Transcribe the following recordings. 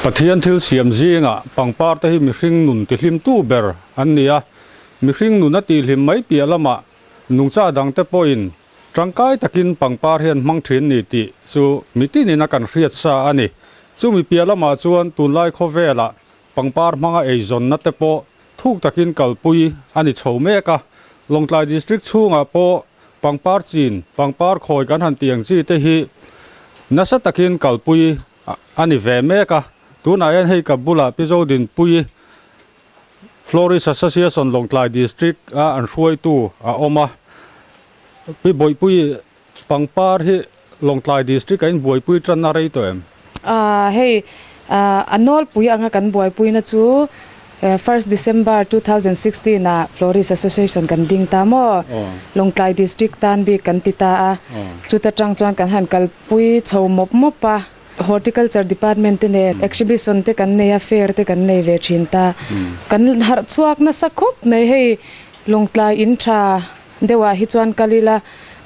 Pathian thil siam zingah pangpar te hi mihring nun tihlimtu ber an ni a, mihring nun a tihhlim mai piah lamah nungcha dangte pawhin tangkai takin pangpar hian hmang thin ni tih chu mitinin a kan hriat sa a ni. Chumi piah lamah chuan tunlai khawvelah Pangpar hmanga eizawnna te pawh thuk takin kalpui a ni chho mek a, Lawngtlai District chhungah pawh pangpar chin, pangpar khawi kan han tih ang chi te hi nasa takin kalpui a ni ve mek a. Tunah hian hei ka bulah Pi Zodinpui Florist Association Lawngtlai District a an hruaitu a awm a, Pi Bawihpui Pangpar hi Lawngtlai District a in buaipui tan a rei tawh em? Hei a nawlpui anga kan buaipuina chu First December 2016 ah Florist Association kan ding ta maw? Lawngtlai District tan bik kan ti ta a, chuta tang chuan kan han kalpui chho mawp mawp a, Horticulture Department te nen exhibition te kan nei a, fair te kan nei ve thin ta. Kan harh chhuak nasa khawp mai hei Lawngtlai in tha Deuhah hi chuan kal ila,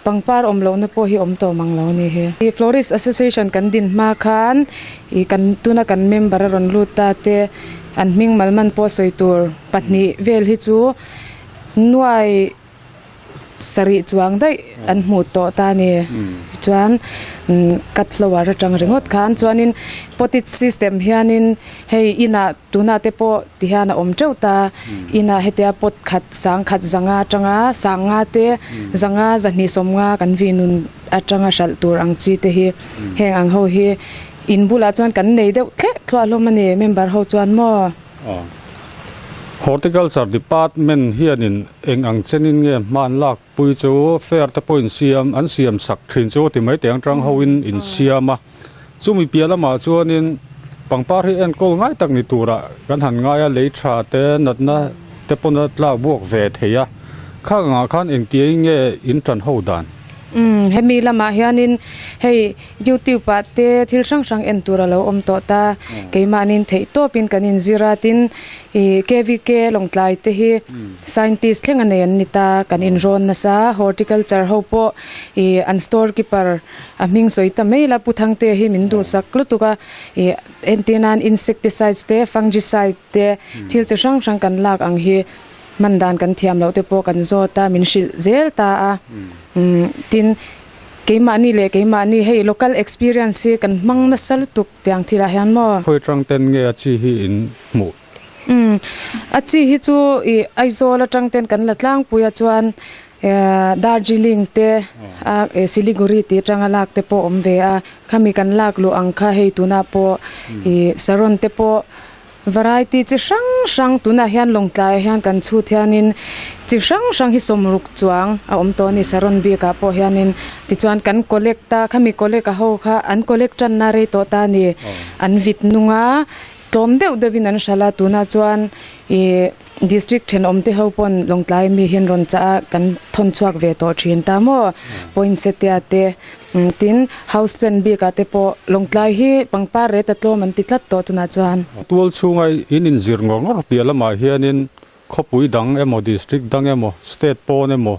pangpar awm lohna pawh hi awm tawh mang lo a ni hi. Florist Association kan din hma khan ih kan tuna kan member a rawn lut ta te an hming malman pawh sawi tur pahnih vel hi chu nuai sarih chuang daih an hmuh tawh ta a ni. Chuan cut flower atang ringawt khan chuanin potted system hianin hei inah Tunah te pawh ti hian a awm teuh ta, inah hetia pot khat sang khat zanga atanga sang nga te zanga zahnih sawm nga kan vih nun atanga hralh tur ang chi te hi heng ang ho hi in bulah chuan kan nei deuh thleh thluah hlawm a ni member ho chuan maw. Horticulture Department hianin eng ang chenin nge hman lak pui chu fair te pawh insiam an siam sak thin chu ti mai teng tang hoin insiam a. Chumi piah lamah chuanin pangpar hi enkawl ngai tak ni turah kan han ngai a, lei tha te natna te pawn a tlak buak ve thei a, khang angah khan engtiai nge in tan ho dan? Umm hemi lamah hianin hei youtube ah te thil hrang hrang en tur a lo awm tawh ta, keimahnin theih tawpin kan inzir a, tin Ih KVK Lawngtlai te hi scientist thleng a nei an ni ta, kan inrawn nasa, horticulture ho pawh ih an store keeper a hming sawi ta mai la Pu Thangte hi min duhsak lutuk a, ih entir nan insecticides te fungicide te thil chi hrang hrang kan lak ang hi hman dan kan thiam loh te pawh kan zawt a min hrilh zel ta a, tin keimahni leh keimahni hei local experience hi kan hmang nasa lutuk. Tiang thilah hian maw? Khawi tang ten nge a chi hi in hmuh? Umm, a chi hi chu i Aizawl atang ten kan la tlangpui a chuan Darjeeling te a Siliguri tih atanga lak te pawh awm ve a, khami kan lak luh ang kha hei tunah pawh i Saron te pawh Variety chi hrang hrang tunah hian Lawngtlaiah hian kan chhut hianin chi hrang hrang hi sawmruk chuang a awm tawh a ni Saron bikah pawh hianin tichuan kan collect a khami collect a ho kha an collect tanna rei tawh ta a ni an vit nung a tlawm deuh deuhin an hralh a tunah chuan ih District thenawm te ho pawn Lawngtlai mi hian rawn chah a kan thawn chhuak ve tawh thin ta maw poinsettia te Tin, house plant bikah te pawh Lawngtlai hi pangpar reta tlawm an ti tlat tawh tunah chuan. Tual chhunga in inzir ngawr ngawr piah lamah hianin khawpui dang emaw, district dang emaw, state pawn emaw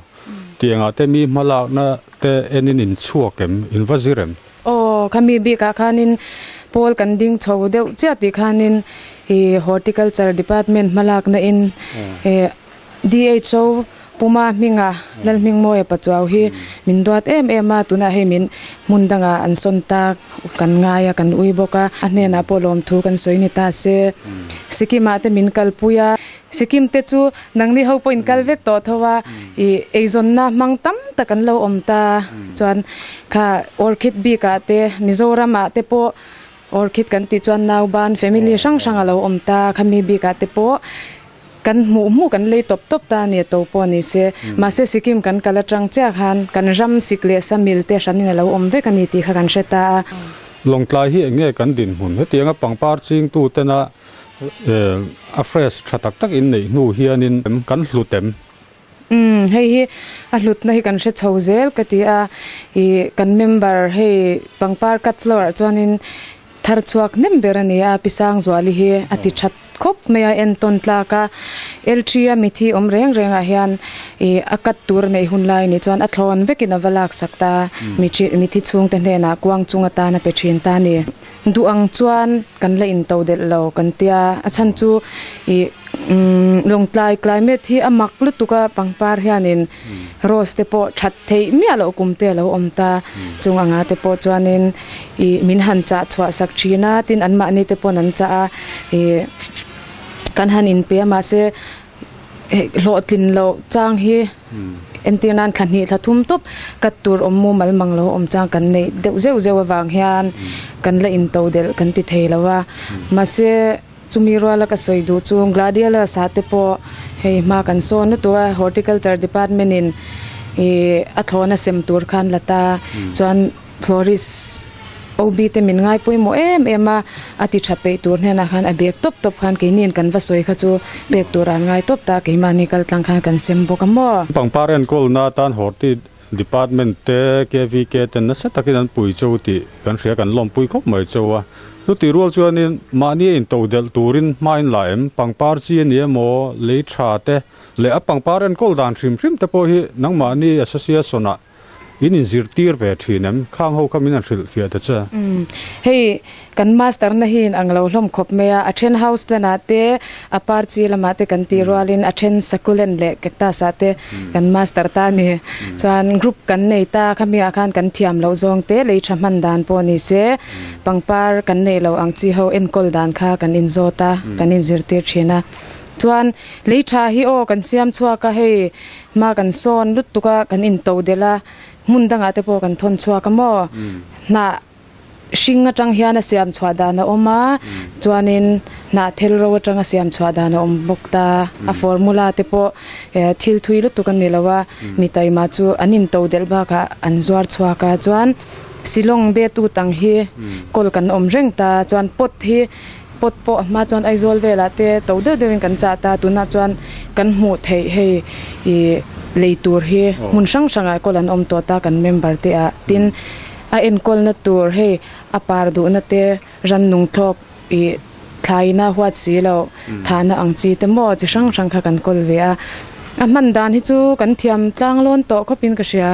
tiangah te mi hmalakna te enin in chhuak em, in va zir em? Aw, khami bikah khanin pawl kan ding chho deuh chiah tih khanin i horticulture department hmalakna in DHO Puma hminga Lalhmingmawia Pachuau hi min duat em em a, tunah hei min hmun dangah an sawn tak kan ngai a, kan ui bawk a, a hnenah pawh lawmthu kan sawi ni ta se. Sikkim-ah te min kalpui a, Sikkim te chu nangni ho pawh in kal vek tawh tho a, ih eizawnna hmang tam tak an lo awm ta, chuan kha Orchid bikah te Mizoramah te pawh Orchid kan tih chuan nauban family hrang hrang a lo awm ta, khami bikah te pawh Kan hmuh hmuh kan lei tawp tawp ta a ni a to pawh ni se. Mahse Sikkim kan kal atang chiah khan kan ram sik leh sa mil te hranin a lo awm vek a ni tih kha kan hre ta a. Lawngtlai hi eng nge kan dinhmun? Hetianga pangpar chingtu tena a fresh tha tak tak in neih hnu hianin kan hlut em? Umm hei hi a hlutna hi kan hre chho zel ka ti a, ih kan member hei pangpar cut floor ah chuanin thar chhuak hnem ber a ni a, Pi Sangzuali hi a ti that khawp mai a, entawn tlak a, L3 a mithi awm reng reng ah hian ih a cut tur a neih hun lai ni chuan a thlawn vekin a va laksak ta, mithi chhungte hnenah kuang chung atan a pe thin ta a ni. Duh ang chuan kan la intodelh lo kan tia, a chhan chu ih Lawngtlai climate hi a mak lutuk a, pangpar hianin rose te pawh that theih miah loh kum te a lo awm ta, chung anga te pawh chuanin ih min han chah chhuah sak thin a, tin anmahni te pawn an chah a, ih kan han inpe a mahse hlawhtlin loh chang hi entir nan thla hnih thla thum tawp cut tur awm mumal mang lo awm chang kan neih deuh zeuh zeuh avang hian kan la into delh kan ti thei lo a mahse chumi ruala ka sawi duh chu Gladiolus ah te pawh hei hma kan sawn lutuk a horticulture department in ih a thlawhna sem tur khan la ta chuan. Florist OB te min ngai pawimawh em em a, a ti tha peih tur hnenah khan a bag tawp tawp khan keiniin kan va sawi kha chu pek tur an ngai tawp ta, keimahni kal tlang khan kan sem bawk a maw. Pangpar enkawlna atan Horti Department te KVK ten nasa takin an pui cheu tih kan hria kan lawmpui khawp mai cheu a. Chutih rual chuanin mahni a intodelh turin hma in la em? Pangpar chi a ni emaw, lei tha te leh a pangpar enkawl dan hrim hrim te pawh hi nangmahni association ah In inzirtir ve thin em? Khang ho kha min han hrilh fiah ta che. Umm. Hei, kan master na hi in ang lo hlawm khawp mai a, a then house plant ah te, a par chi lamah te kan tih rualin a then succulent leh cactus ah te kan master ta a ni. Chuan group kan nei ta, khami ah khan kan thiam loh zawng te, lei tha hman dan pawh ni se, pangpar kan neih loh ang chi ho enkawl dan kha kan inzawt a, kan inzirtir thin a. Chuan lei tha hi aw kan siam chhuak a hei hma kan sawn lutuk a kan in to delh a hmun dangah te pawh kan thawn chhuak a maw hnah hring atang hian a siam chhuah dan a awm a chuanin hnah thel ro atanga siam chhuah dan a awm bawk ta a formula te pawh eh thil thui lutuk a ni lo a mi taima chu an in to delh bakah an zuar chhuak a chuan Shillong be tu tang hi kawl kan awm reng ta chuan pot hi. Pot pawh a hma chuan Aizawl velah te to deuh deuhin kan chah ta, tunah chuan kan hmuh theih hei ih lei tur hi hmun hrang hrangah kawl an awm tawh ta kan member te ah. Tin, a enkawlna tur hei a par duhna te rannung thlawk ih thlaina huat si loh thahna ang chi te maw chi hrang hrang kha kan kawl ve a. A hman dan hi chu kan thiam tlang lawn tawh khawpin ka hria.